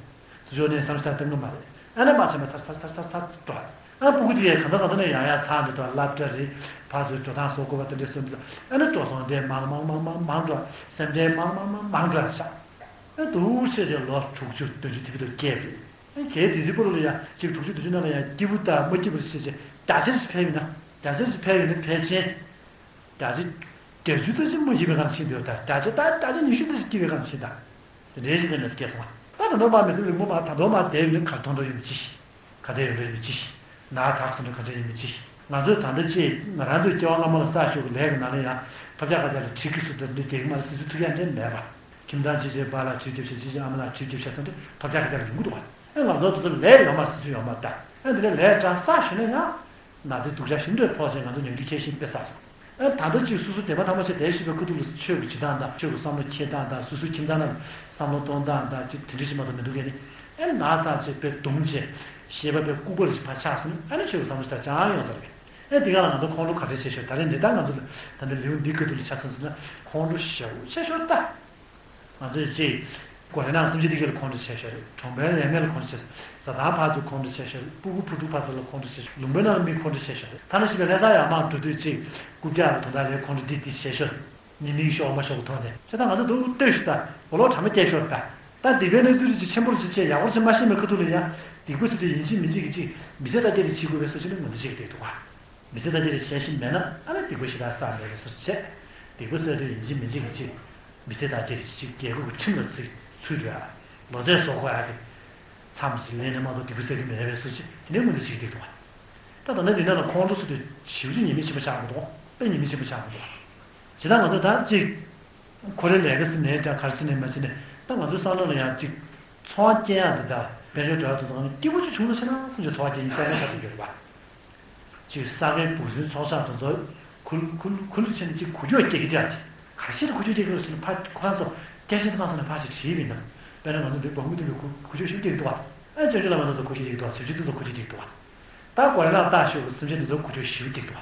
ཚུར་ཕྱོགས་ནས་བསམ་ཞིག་ལ་བཏང་གི་མ་རེད། ཨ་ནི་མ་བྱས་ན་ཚར་ཚར་ཚར་ཚར་ཚར་འགྲོ། ཨ་སྤུ་གུ་དེ་ཡང་གང་ཚ་གང་ཚ་ནས་ཡང་ཡང་ཚར་འདི་དང་སློབ་གྲྭ་རེད། ཕར་ཚུར་འགྲོ་སྟངས་བཟོ་དགོས་པ་དེ་འདྲས་སོང་འདི། ཨ་ནི་འགྲོ་སོང་དེ་མང་མང་མང་མང་མང་འགྲོ། སེམས་ཁྲལ་མང་མང་མང་མང་འགྲོ་ཆགས། ཨ་འདུག་བྱས་ཏེ་ལོ་དྲུག་ཅུ་བདུན་ཅུ་དེ་བར་དུ་སྐྱེས་པ་རེད། ཨ་གལ་ཏེ་ཚེ་སྤོ་ལོ་ལ་ཡང་གཅིག་དྲུག་ཅུ་བདུན་ཅུ་ནང་ལ་ཡང་སྐྱིད་པོ་དང་མ་སྐྱིད་པ་རེ་བྱས་བྱས་རྒྱ་ཆེར་ཞིག་ཕེབས་ཡིན་ན། རྒྱ་ཆེར་ཞིག་ཕེབས་ཡིན་ན་ཕལ་ཆེར། བརྒྱ་ཆ་བརྒྱད་ཅུ་ཙམ་ཞིག་མ་སྐྱིད་པའི་སྒང་ཕྱིན་འདུག་ད་བརྒྱ་ཆ་ད་བརྒྱ་ཆ་ཉི་ཤུ་ཙམ་ཞིག་སྐྱིད་པའི་སྒང་ཕྱིན་ད། དེ་འདྲའི་ཞིག་ལ་ནས་སྐྱེས་སོང་བ། ད་ད་དུང་མ་མི་ཚེ་རིང་པོ་མ་ད་དུང་མ་བསྡད་ཡོད་ན་གར་མཐོང་འགྲོ་ཡོད་མི་ཅི་ཞིག་ག་ཚད་ཡོད་རེད་མི་ཅི་ཞིག་ན་ཚ་སོང་འགྲོ་ག་འདྲ་ཡོད་མི་ཅི་ཞིག་ང་ཚོས་ད་ལྟ་ཅིག་ང་རང་ཚོའི་སྐྱེ་བ་སྔ་མ་ལ་བསགས་ཞོག་གི་ལས་ཀྱི་ནང་ལ་ཡང་ཐོབ་རྒྱག་ཁ་རྒྱག་ལ་བྲིས་ཀྱི་སུ་དེ་འདྲའི་དེ་གི་མ་ལ་སྲིད་ཚུལ་ཐུག་ཡག་འདྲ་མེད་པ། ཁྱིམ་ཚང་ཅི་བྱེད་པ་ལ་བྲིས་རྒྱབ་ཤ་ཅི་བྱེད་ཨ་མ་ལ་བྲིས་རྒྱབ་ཤ་ཟེར་འདྲ་ཐོབ་རྒྱག་ཁ་རྒྱག་ལ་ཡོང་གི་འདུག་བ། ཨེ་ང་ཚོ་དེ་ཚོ་ལས་ཡོད་མ་རེད་སྲིད་ཚུལ་ཡོད་མ་རེད་ད། ཨེ་འདི་ལས་ལས་དྲག་བསགས་ཞུ་ན་ཡང་། ན་ཚའི་སྡུག་ཅག་ཞིམ་འདོད་ཕོག་ཅིང་ང་ཚོ་ཉམས་རྒུད་ཁྱད་ཞིག་དཔེ་བསགས་སོང་། ཨེ་ད་ལྟ་ཅིག་སོ་སོ་བདེན་པ་ཐང་མ་ཆད་བསྡད་ཤེས་པའི་ཁུ་ཐུག་ལ་ཆོས་ཀྱི་བྱེད་སྟངས་དང་ཆོས་ཀྱི་བསམ་བློ་འཁྱེར་སྟངས་དང་སོ་སོའི་ཁྱིམ་ཚང་ནང་བསམ་བློ་གཏོང་སྟངས་དང་ཅིག་དེ་འདྲ་ཞིག་མ་གཏོགས་མི་འདུག་གས་ནི། ཨེ་ན་ཚ་ཅིག་དཔེ་གདུང་བྱས་ཤེས་པ་དཔེ་ལྐུགས་པ་རེ་ཞིག་ཕར་ཆགས་སོང་ན་ཨ་ནི་ཆོས་ཀྱི་བསམ་བློ་ཞིག་ད་ཅང་ཡོང་ས་རེད། ཨེ་དེ་ག་ལ་ང་ཚོ་ཁོང་ཁྲོ་ག་འདྲ་བྱས་ཤོར་ད་རེས་འདི་ལྟར་ང་ཚོ་ད་ལྟ་ལེའུ་འདི་ཁུ་ཐུག་ལ་ཆ་མཚོན་ཟེར་ན་ཁོང་ཁྲོ་ཞེ་པོ་ཆེ་ཤོར་ད། ང་ཚོས་ཅིག་གོ་རེ་ནང་སེམས་ཅན་དེ་ག་ལ་ཁོང་ཁྲོ་ཆེ་ཤོས་རེད། གྲོང་པའི་ལས་མེད་ལ་ཁོང་ཁྲོ་ཆེ་ཤོས། ཟ་ཐང་ཕར་ཚུར་ཁོང་ཁྲོ་ཆེ་ཤོས་རེད། སྤུ་གུ་བུ་ཕྲུག་ཕར་ཚུར་ལ་ཁོང་ཁྲོ་ཆེ་ཤོས། ལུང་པའི་ནང་ལ་མི་ཁོང་ཁྲོ་ཆེ་ཤོས་རེད། ཐ་ན་ཤི་བའི་ལྷ་ས་ཡར་མར་འགྲོ་དུས་ཅིག་རྐུབ་བཀྱག་ལ་དོན་དག་རེད་ཁོང་ཁྲོ་འདི་འདི་ཆེ་ཤོས་རེད། ཉི་མིག་ཤོག་མ་ཤོག་གི་ཐོག་ནས་ཁྱེད་ད་ང་ཚོ་འདུག་ལྟོས་ཤིག་ད་འོ་ལོ་གྲ་མ་སྐྱེལ་ཤོར་ད། ད་སྡིག་པའི་གནས་ཚུལ་རིགས་ཅིག་ཆེན་པོ་རིགས་ཅིག་བྱས་ཡག་པོ་ཅིག་མ་ཤེས་མེད་ཁ་ཐུག་ལ་ཡང་སྡིག་པ་སུ་དེ་ཡིན་གཅིག་མིན་གཅིག་གིས་ཅིག་མི་ཚེ་ད་སྐྱེལ་རིགས་བྱེད་དགོས་པའི་སོ་ཅི་ནི་ང་ཚོ་ཤེས་ཀྱི་འདུག་ག་མི་ཚེ་ད་སྐྱེལ་རེ་བྱས་ཤིང་མེད་ན་ཨ་ནི་སྡིག་པ་ཞེ་དྲག་བསགས་མེད་པའི་ཚུལ་བྱས། སྡིག་པ་བསགས་དུས་ཡིན་གཅིག་མིན་གཅིག་གིས་ཅིག་མི་ཚེ་ད་སྐྱེལ་རེ་ཅིག་རྒྱལ་ཁབ་ཀྱི་ཁྲིམས་ལ་ཚུད་ཚུད་འགྲོ་ཡ། ལོ་ཚད་བཟོ་དགོས་ཡ་གི། མཚམས་ཤིག་ལེན་ནས་མ་གཏོགས་སྡིག་པ་བསགས་ཀྱི་མེད་པའི་ཚུལ་བྱས་དེ་ནས་མུ་མཐུད་བྱེད་ཀྱི་འདུག་བ། ད་ད་ནི་འདི་ནང་ལ་ཁོང་ཁྲོ་ཟེར་དུས་ཞེ་པོ་ཅིག་ཉེས་དམིགས་ཆེན་པོ་ཆགས་མི་འདུག་དཔེ་ཉེས་དམིགས་ཆེན་པོ་ཆགས་མི་འདུག་བ། ཇི་ལྟར་ང་ཚོ་ད་ཅིག་ཁོ་རའི་ལས་ཀ་ཟིན་ནས་ཀྱང་གར་ཟིན་ནས་མ་ཟིན་ནས་ད་ང་ཚོའི་བསམ་བློ་ལ་ཡང་ཅིག་འཚོ་བ་སྐྱེལ་ཡག་འདི་དང་དཔལ་འབྱོར་འགྲོ་ཡག་དེ་དང་སྐྱིད་པོ་ཅིག་བྱུང་ལ་ཕྱིན་ན་བསམ་གྱི་འཚོ་བ་སྐྱེལ་ཡག་དཔེ་ན་ཆགས་ཀྱི་ཡོད་རེད་པ། ཅིག་ས་གའི་འབུ་སྲིན་ཚོགས་ཤག་དེ་ཚོ་ཁུལ་ཁུལ་ཁུལ་ཕྱིན་ནས་ཅིག་འགུལ་སྐྱོད་སྐྱེལ་གྱི་འདུག་ཡ་དེ་ག་ཤེད་འགུལ་སྐྱོད་སྐྱེལ་གྱི་རེད་ཟེར་ན་ཕ་ཁོ་རང་ཚོ་སྐད་ཆ་དེ་མ་སོང་ན་ཕ་ཞིག་བྲིས་མིན་ན། དཔེར་ན་ང་ཚོ་འདི་འབངས་མི་དེ་ལ་འགུལ་འགུལ་སྐྱོད་ཞིག་སྐྱེལ་གྱི་འདུག་བ། ཨ་ཅོ་ཅོ་བླ་མ་དེ་ཚོ་འགུལ་སྐྱོད་སྐྱེལ་གྱི་འདུག་བ། བྱབས་ཆུ་དེ་ཚོ་འགུལ་སྐྱོད་སྐྱེལ་གྱི་འདུག་བ། ད་གོ་རེ་ལ་ལྟ་ཤོག་གི་སེམས་ཅན་འདི་ཚོ་ཁུ་ཆོ་ཞིའུ་སྐྱེ་འདུག་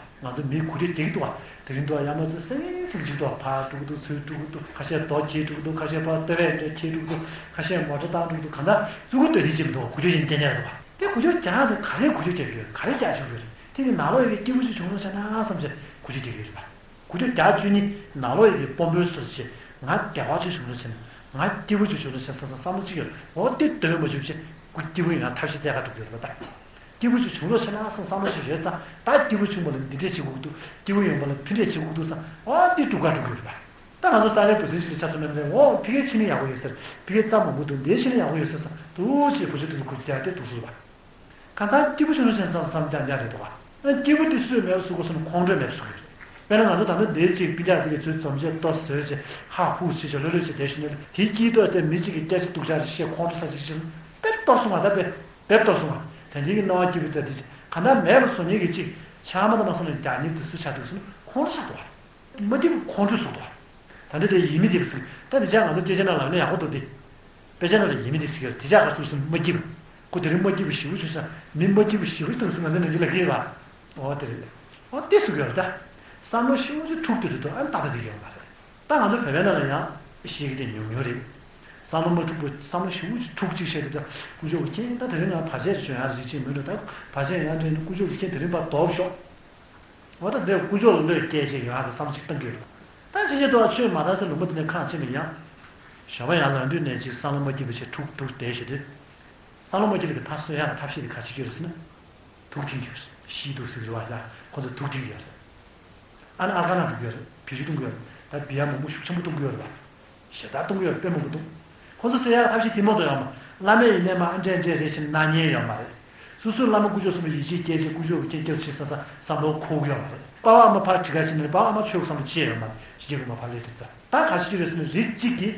བ། དེ་རིང་འདུག་ཡ་མ་ཚོ་སེང་སེང་ཅིག་འདུག་བ། ཕར་དཀྲུག་འདུག་ཚུར་དཀྲུག་འདུག་ཁ་ཤས་རྡོ་ཁྱེར་དཀྲུག་འདུག་ཁ་ཤས་ཕར་ལྟོ་བས་འདྲ་ཁྱེར་དཀྲུག་འདུག་ཁ་ཤས་མོ་ཊ་བཏང་དཀྲུག་འདུག་གང་ལྟར་ཙུ་གུ་སྟོད་ལྷིང་ཅིག་མི་འདུག་ཁུ་ཆོ་ཡིན་སྐྱེ་ཉལ་འདུག་བ། དེ་ཁུ་ཆོ་རྒྱག་དེ་ག་རེ་ཁུ་ཆོ་རྒྱག་གི་ཡོད། ག་རེ་རྒྱག་བཅུག་གི་ཡོད། དེ་གི་ནང་ལོགས་ཡོད་པའི་སྐྱིད་པོ་ཅིག་བྱུང་རོགས་བྱས་ན་བསམ་བྱས་ཁུ་ཆོ་རྒྱག་གི་ཡོད་རེད་པ། ཁུ་ཆོ་རྒྱག་བཅུག་ནི་ནང་ལོགས་ཡོད་པའི་དཔོན་པོའི་ཚོ་ཆེ་ང་བདེ་བ་ཅིག་བྱུང་རོགས་བྱས་ན། ང་སྐྱིད་པོ་ཅིག་བྱུང་རོགས་བྱས་བསམ་བསམ་བསམ་བློ་ཅིག་ཡོད། འོ་དེ་འདོད་མ་བཅུག་བྱས་ཁུ་སྐྱིད་པོ་ཡོང་ཡ་ཐབས་ཤེས་བཙལ་ག་འགྲོ་གི་ཡོད་རེད་པ་ད། སྐྱིད་པོ་ཅིག་བྱུང་རོགས་བྱས་ན་བསམ་བསམ་བློ་ཞིག་ཡོད་ཙང་ད་སྐྱིད་པོ་བྱུང་བ་ལ་འདི་འདྲས་བྱེད་དགོས་ཀྱི་འདུག་སྐྱིད་པོ་ཡོང་བ་ལ་ཕན་འབྲས་བྱེད་དགོས་ཀྱི་འདུག་བསམ་འོ་འདི་སྒྲུབ་ག་འགྲོ་གི་ཡོད་རེད་པ། ད་ང་ཚོ་ས་ལའི་འབུ་སྲིན་ཞིག་ལ་ཆ་མཚོན་ན་འོ་ཕ་གིར་ཕྱིན་ན་ཡག་པོ་ཡོད་ཟེར། ཕ་གིར་རྩྭ་མང་པོ་འདུག་འདིར་ཕྱིན་ན་ཡག་པོ་ཡོད་ཟེར་བསམ་འདུག་ཅེས་བུ་ཆུང་དེ་ཚོ་ཁུར་རྒྱག་སྟེ་འདུག་ཟེར་བ། ཁ་སང་སྐྱིད་པོ་བྱུང་རོགས་བྱས་བསམ་བསམ་རྒྱག་རྒྱག་རེད་འདུག་བ། སྐྱིད་པོ་དེ་སུས་མེད་པ་བཟོ་དགོས་སོང་ན་ཁོང་ཁྲོས་མེད་པ་བཟོ་གི་ཡོད་རེད། དཔེར་ན་ང་ཚོ་ད་ལྟ་འདིར་ཅིག་སྤུན་ཀྱག་ཅིག་གིས་ཚུར་འཛོམས་བྱས་ལྟོ་ཟོས་བྱས་ཧ་ཧུ་བྱས་བྱས་ལྷོད་ལྷོད་བྱས་བསྡད་ཤི་ནས་དེའི་སྐྱིད་ཏོག་དེ་མི་གཅིག་གིས་སྐད་ཆ་སྡུག་ཅག་ཅིག་བཤད་ཁོང་ཁྲོ་ཟ་ཅིག་བྱས་ན་དཔེ་གཏོར་སོང་བ། ད་དཔེ་དཔེ་གཏོར་སོང་བ། དེ་འདྲའི་གི་སྣང་བ་སྐྱིད་པོ་ད་དེ་ཅིག་གང་ལྟར་མེད་པ་བཟོ་མཁན་གྱི་ཅིག་ཕྱག་མ་དང་མ་སོང་ནས་རྒྱག་མཁན་དེ་སུ་ཆགས་འདུག་ཟེར་ན་ཁོང་ཁྲོ་ཆགས་འདུག་བ། མ་སྐྱིད་པ་ཁོང་ཁྲོ་ཟུག་འདུག་བ། ད་འདི་དེ་ཡིད་མི་བདེ་བ་ཟིག་ད་འདི་ཅག་ང་ཚོ་སྐད་ཆ་ནང་ལབ་ན་ཡག་པོ་འདུག་སྟེ། དཔེ་ཆ་ནང་ལ་ཡིད་མི་བདེ་ཟེར་གྱི་ཡོད་རེད། དེ་ཅག་ག་སུ་སུ་མ་སྐྱིད་པ། ཁོ་དེ་རིང་མ་སྐྱིད་པ་ཞེ་པོ་བྱུང་ཙང་མི་མ་སྐྱིད་པ་ཞེ་པོ་འདུག་ཟེར་ང་ཚོ་ནང་གི་ལབ་ཀྱི་ཡོད་པ། འོ་དེ་རེད། འོ་དེ་སུ་གི་ཡོད་རེད་ད། བསམ་བློ་ཞེ་པོ་ཅིག་འཁྲུག་དུས་དུ་ཨ་ནི་ཏག་ཏག་དེ་གི་ཡོད་མ་རེད། ད་ང་ཚོ་བོད་པའི་ནང་ལ་ཡང་ཤེས་ཀྱི་དེ་ཉུང་ཉུང་རེད། བསམ་བློ་མ་འཁྲུག་པ་བསམ་བློ་ཞེ་པོ་ཅིག་འཁྲུག་ཅིག་བཤད་དུས་ད་དཀོན་མཆོག་གི་མཁྱེན་ད་དེ་རིང་ང་བར་ཆད་ཅིག་བྱུང་ཡག་རེད་ཅེས་མི་འགྲོ་ད་བར་ཆད་ཡང་འདྲེན་དཀོན་མཆོག་གི་མཁྱེན་དེ་རིང་ཕར་ལྡོག་ཤོག་འོ་ད་འདིར་དཀོན་མཆོག་ལ་བློས་བཀལ་བྱས་ཡོང་ཡག་གི་བསམ་བློ་ཅིག་བཏང་གི་ཡོད་རེད། ད་ཅི་བྱེད་དོ། ཆོས་མ་དར་སའི་ལུང་པ་འདི་ནས་ཁག་ཆེ་མི་ཡང་། ཞོགས་པ་ཡར་ལངས་དུས་ནས་ཅིག་བསམ་བློ་མ་སྐྱིད་པ་ཞིག་འཁྲུག་འདུག་བསྡད་བཞིན་དུས། བསམ་བློ་མ་སྐྱིད་པ་དེ་ཕར་གསོ་ཡག་གི་ཐབས་ཤེས་དེ་ག་རེ་བྱེད་ཀྱི་ཡོད་རེད་ཟེར་ན། དུག་འཐེན་གྱི་ཡོད་རེད། ཤི་དུག་ཟེར་གྱི་རེད་བ་ཡ། ཁོ་ཚོ་དུག་འཐེན་གྱི་ཡོད་རེད། ཨ་ནི་ཨ་ཀ་ན་འགྲོ་གི་ཡོད་རེད། བེད་སྤྱོད་གཏོང་གི་ཡོད་རེད། ད་བི་ཡ་མང་པོ་ཤུགས་ཆེན་པོ་གཏོང་གི་ཡོད་རེད་བ། ཞེ་དྲག་གཏོང་གི་ཡོད་རེད། དཔེ་མང་པོ་གཏོང་། ཁོ་ཚོ་གསོ་ཡག་ཐབས་ཤེས་དེ་མ་གཏོགས་ཡོད་མ། བླ་མ་ཡིན་ནའི་མ་ཨ་འདྲས་འདྲས་རེད་ཅེས་གནང་མཁན་ཡོད་མ་རེད། སོ་སོའི་བླ་མ་དཀོན་མཆོག་གསུམ་པོ་ཡིད་ཆེས་སྐྱེས་བྱས་དཀོན་མཆོག་གི་རྐྱེན་སྐྱབས་མཆི་ས་ས་བསམ་བློ་འཁོར་གི་ཡོད་མ་རེད། པ་ཕ་ཨ་མ་ཕར་གྲི་ཁ་ཕྱིན་ནས་པ་ཕ་ཨ་མ་ཆོས་ཀྱི་བསམ་བློ་ཅི་ཡང་ཡོད་མ་རེད། ཕྱི་རྒྱལ་ཁོ་མ་ཕར་སླེབས་དུས་ད་ད་ག་ཤེད་ཀྱི་རེད་ཟེར་ན་རིགས་གཅིག་གིས་